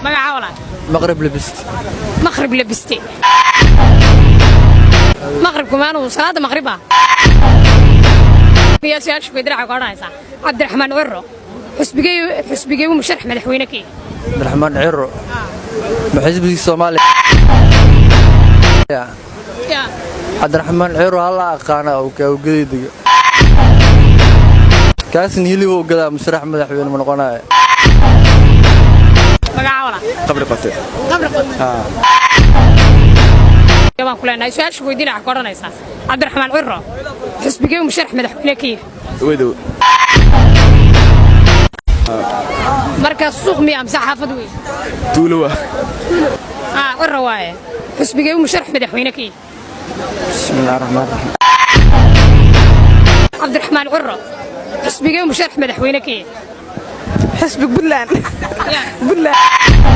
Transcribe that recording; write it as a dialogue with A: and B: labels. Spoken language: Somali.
A: Magaca walaal?
B: Maqrib labist.
A: Maqrib labiste. Maqribku maanu salaada maqriba su-aasha weydiin ka odhanaysaa: Cabdiraxmaan Ciro xusbigee uu musharax madaxweyne ka yahay?
B: Cabdiraxmaan Ciro ma xisbigii Soomaaliya?
A: Ya.
B: Cabdiraxmaan Ciro hala aqaana oo kaawgadaydiga kaasna hilib u gadaa, musharax madaxweyne ma noqonaya.
A: Magaca walaal?
C: Qabri qote.
A: Qabri qote baan ku leenahay. Su-aasha weydiin ka odhanaysaa: Cabdiraxmaan Ciro xusbigee uu musharax madaxweyne ka yahay?
C: Wedow.
A: Marka suuq miya amse xaafad wey?
C: Tuulowa.
A: Ah, Ciro waaye. Xusbigee uu musharax madaxweyne ka yahay?
B: Bismillahi raxmaan raxiim.
A: Cabdiraxmaan Ciro xusbigee uu musharax madaxweyne ka yahay?
D: Xisbi Puntland.
A: Ya.
D: Puntland.